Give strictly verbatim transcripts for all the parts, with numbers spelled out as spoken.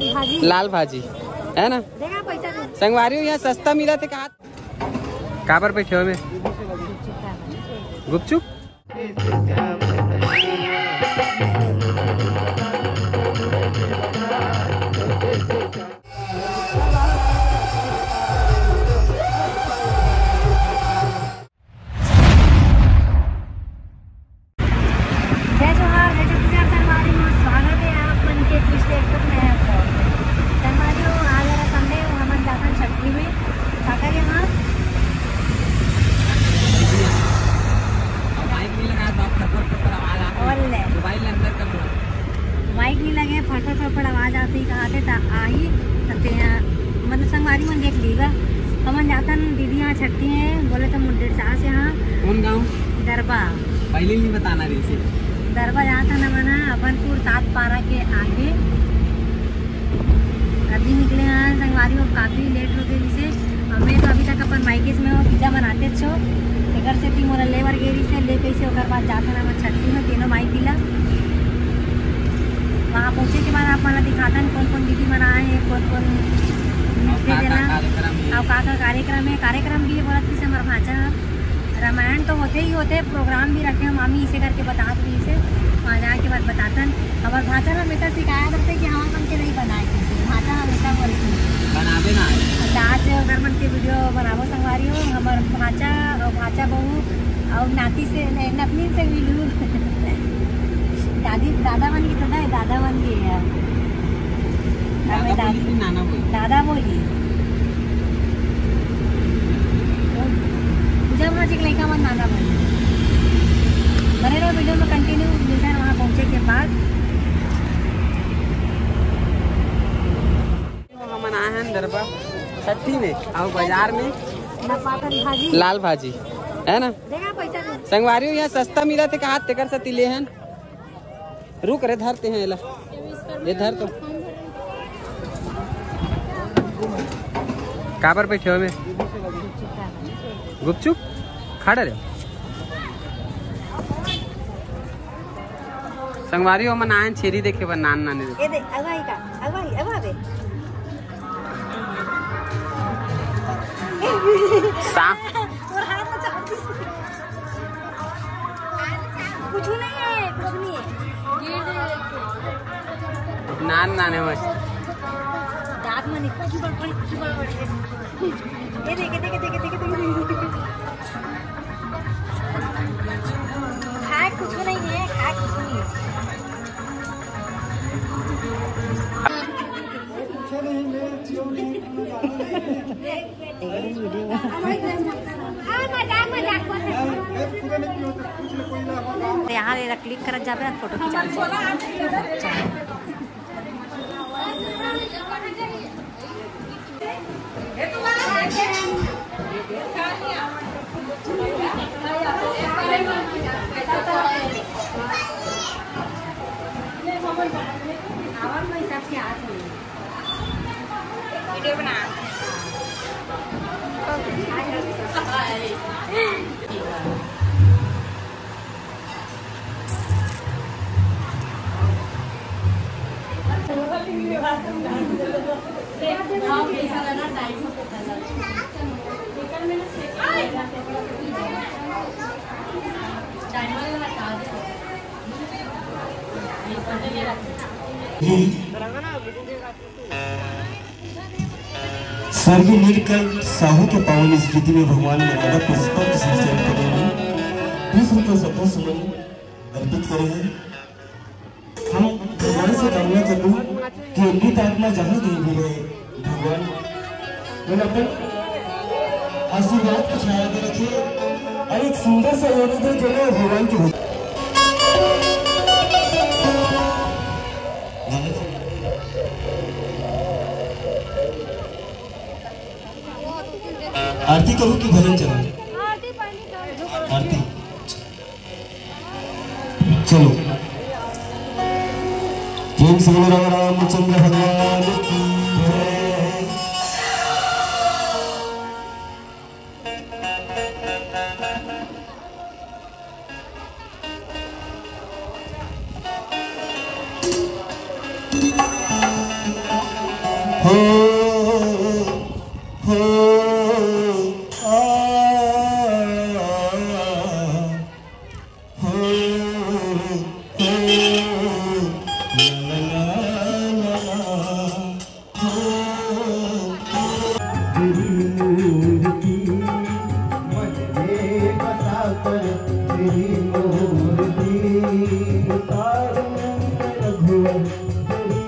लाल भाजी, है ना? संगवारी हो, यहाँ सस्ता मिला थे कहा। काबर बैठे हो में? गुपचुप। जय जोहार, जय छत्तीसगढ़ संगवारी हो, स्वागत है आप मन के फिर से एक ठो नया vlog में। संगवारी हो, आज वाला Sunday हो, हमन जाथन छट्ठी में। काकर यहाँ? माइक नहीं लगा तो आप खबर खबर आवाज आती है। और ले। मोबाइल अंदर कर दो। माइक नहीं लगे, फटफट फटफट आवाज आती कहा थे ता आई। तब ते यहाँ, मतलब, संगवारी मन देख लीगा। हमन जाथन दीदी यहाँ छट्ठी है, बोले तो मुंडेर सास यहाँ। कौन गाँव? दरबा। पहले नहीं बताना रही से। दरबा जाथन हमन ह, अभनपुर सात पारा के आगे। अभी निकले हैं संगवारी हो, काफी लेट हो गई से। और मैं तो अभी तक अपन मायकेस में हो, बीजा मन आते छो। एकर सेती मोला ले बर गे रहिसे, ले कइसे ओकर बाद जाथन हमन छट्ठी में तीनों माई पीला। वहाँ पहुँचे के बाद आप मन ला दिखाथन कौन कौन दीदी मन आए हैं, कौन कौन और नृत्य का का देना, कार्यक्रम है। और का का कार्यक्रम है। कार्यक्रम भी है बोलत कि से हमर भांचा ह। रामायण तो होते ही होते, प्रोग्राम भी रखे हैं मामी, इसे करके बतात रही से। वहाँ जाके बाद बताथन। हमर भांचा हमेशा सिखाया करते कि हाँ, हमके नहीं बनाए के। भांचा हमेशा बोलती। बनावे ना। तो आज ओकर मन के वीडियो बनाबो संगवारी हो, हमर भांचा और भांचा बहू और नाती से, नहीं, नतनी से मिलू। दादी, दादा बन के तो ना, दादा बन के है। अब दादा मैं बोली दादी, कि नाना बोली? दादा बोली। पूजा भांजी के लइका मन नाना बोली। बने रहो वीडियो में, कंटिन्यू मिलते हैं वहाँ पहुँचे के बाद। हमन आए हैं दरबा छट्ठी में, और बाजार में लाल भाजी, है ना? संगवारी हो, यहाँ सस्ता मिला थे कहा, तेकर सेती ले हन। रुक रे, धरते हैं एला, ये धर तो। काबर बैठे हो बे? गुपचुप खड़ा रहे। संगवारी हो, हमन आए छेरी देखे बर, नान नाने। ए दे, अगवा ही का, अगवा ही, अगवा बे। सा- और हाथ में चाकू। कुछ नहीं है, कुछ नहीं है। नान नाने मस्त। दांत में निकल। ये देखे, देखे, देखे, देखे, देखे। खाए कुछ नहीं है, खाए कुछ नहीं है। यहाँ ले क्लिक करत जाबे, फोटो खिंचा। वीडियो बना। स्वर्गीय नीलकंठ साहू के पावन स्मृति में भगवान में राधा पुष्पक सिंचन करेंगे। पुष्प का श्रद्धा सुमन अर्पित करेंगे। हम भगवान से कामना कर दूं कि उनकी आत्मा जहाँ कहीं भी रहे, भगवान उन अपन आशीर्वाद की छाया में रखे और एक सुंदर सा योनि दे जो मैं भगवान की भक्ति। आरती करूं कि भजन चलाऊं? आरती। चलो, प्रेम से बोलो राम रामचंद्र भगवान की जय। हो, हो, आ, हो, हो, ला, ला, ला, ला, ला। तेरी मूर्ति मन में बसा कर, तेरी मूर्ति उतारूं मैं रघुवर, तेरी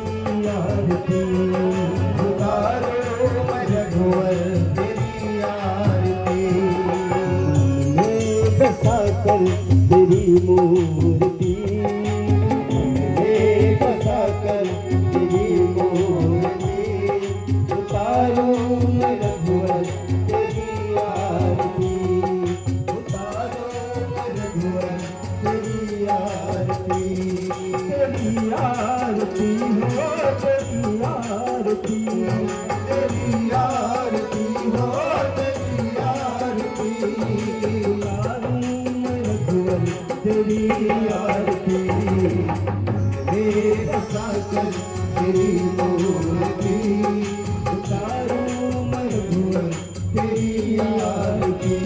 आरती उतारूं मैं रघुवर, तेरी आरती। मन में बसा कर तेरी मूर्ति, मन में बसा कर तेरी मूर्ति, उतारूं मैं रघुवर तेरी आरती, उतारूं मैं रघुवर तेरी आरती। तेरी आरती हो, तेरी आरती, तेरी आरती हो, तेरी आरती। उतारूं मैं रघुवर तेरी आरती, मेरे बसा कर तेरी मूर्ति, उतारूं मैं रघुवर तेरी आरती।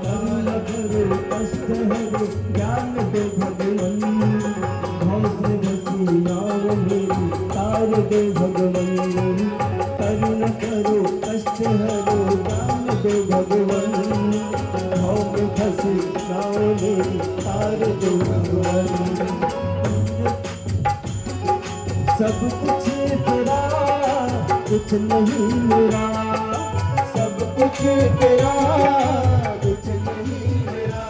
करुणा करो, कष्ट हरो, ज्ञान दो भगवन, भव से रसी नाव मेरी तार दो भगवन। करुणा करो, कष्ट हरो, ज्ञान दो भगवन, भव में फंसी नाव मेरी तार दो भगवन। सब कुछ तेरा, कुछ नहीं मेरा, सब कुछ तेरा, कुछ नहीं मेरा।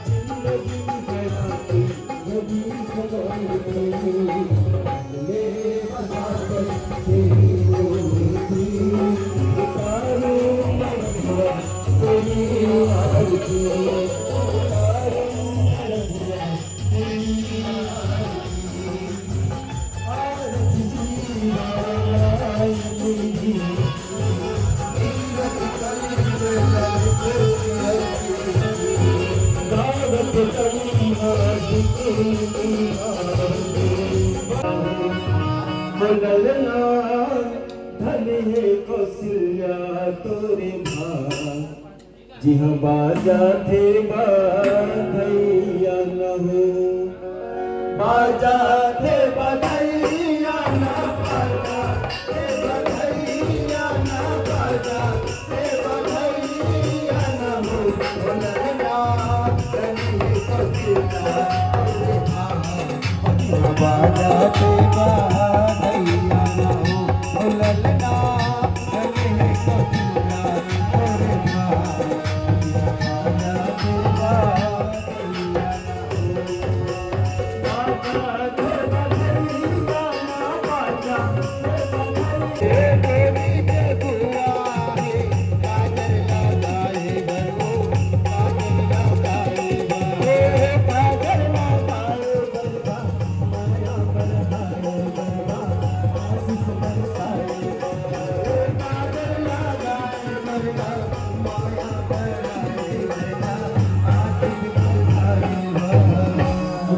जिंदगी तेरा, कभी खत्म नहीं। ले बसा कर तेरी मूर्ति, उतारूं मैं तेरी आरती, उतारूं मैं ललना धन हे कौशल्या तोरे भाग। जिहां बाजाथे बधइया न हो, बाजाथे बधइया न, बाजाथे बधइया न, बाजाथे बधइया न हो, ओ ललना, तनी तो चिल्ला, बाजाथे बधइया न हो, ओ ललना।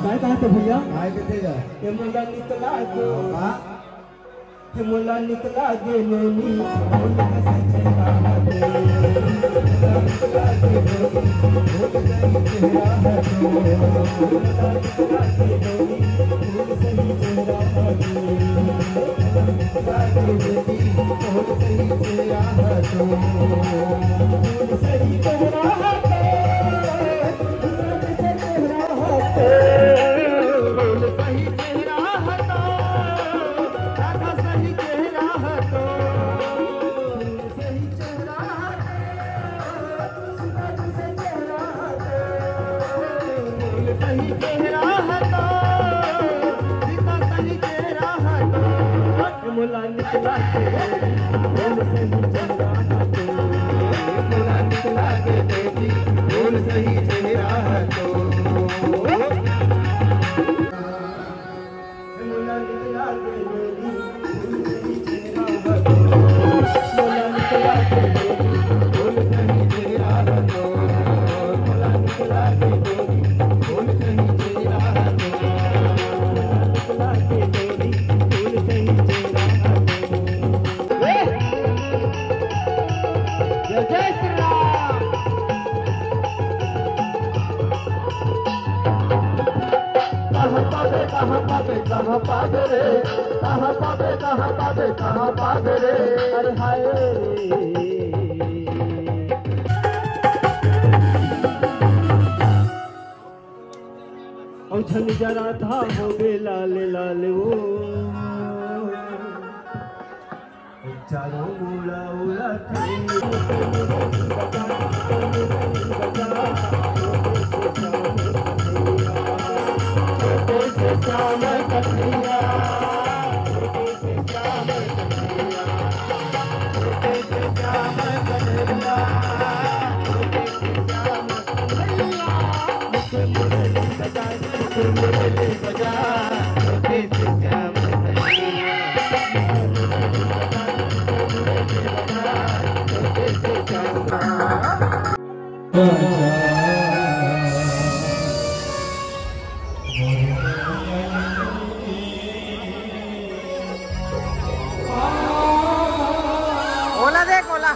काय कहा तो भैया? काय कहते जा? ये मोला निकला दो। हाँ। हे मोला निकला दे नोनी, मोला सच्चे बात। मोला निकला दे नोनी, मोला सही चेहरा है तो। मोला निकला दे नोनी, मोला सही चेहरा है तो। मोला सही चेहरा है तो। मोला सही चेहरा है तो। मोला सही चेहरा है तो। मोला सही चेहरा है तो। राधा सही चेहरा हतो, सही चेहरा हतो, सुंदर से चेहरा हतो, सही चेहरा हतो, सीता सही चेहरा हतो। मोला निकला के बोल सही चेहरा हतो, मोला निकला के बोल सही चेहरा हतो। पाबे कहाँ पाबे, कहाँ पाबे रे, अरे हाय रे। अउ झन जरा था होबे लाल लाल ओ। चारों मुड़ा उड़ा ओला देख, ओला।